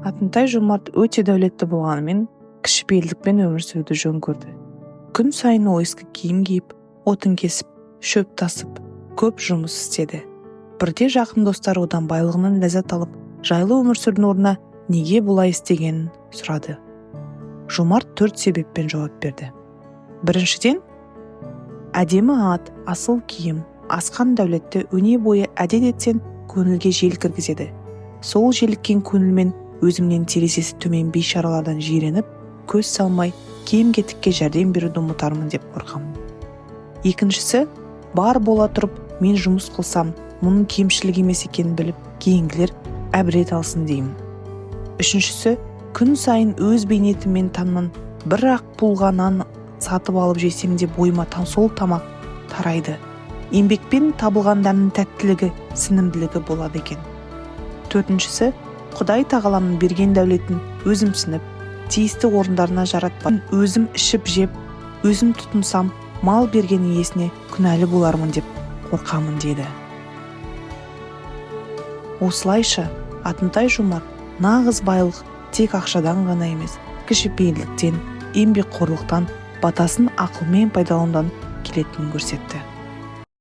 Атымтай жомарт өте дәулетті болғанымен, кішіпейілдікпен өмір сүруді жөн көрді. Күн сайын ол ескі киім киіп, отын кесіп, шөп тасып, көп жұмыс істеді. Бірде жақын достары одан байлығынан ләззат алып, жайлы өмір сүрудің орнына неге бұлай істегенін сұрады. Жомарт төрт себеппен жауап берді. Біріншіден, әдемі ат, асыл киім, асқан дәулетті өне бойы әдет етсең, көңілге жел кіргізеді. Сол желіккен көңілмен өзімнен терезесі төмен бейшаралардан жиреніп, көз салмай, кем кетікке жәрдем беруді ұмытармын деп қорқамын. Екіншісі, бар бола тұрып мен жұмыс қылсам, мұның кемшілік емес екенін біліп, кейінгілер әбірет алсын деймін. Үшіншісі, күн сайын өз бейнетіммен таңнан бір ақ пұлға нан сатып алып жесем де, бойыма сол тамақ тарайды. Еңбекпен табылған дәмнің тәттілігі, сіңімділігі болады екен. Төртіншісі, Құдай тағаланың берген дәулетін өзімсініп, тиісті орындарына жаратпай, өзім ішіп жеп, өзім тұтынсам, мал берген иесіне күнәлі болармын деп қорқамын, деді. Осылайша Атымтай жомарт нағыз байлық тек ақшадан ғана емес, кішіпейілдіктен, еңбекқорлықтан, батасын ақылмен пайдаланудан келетінін көрсетті.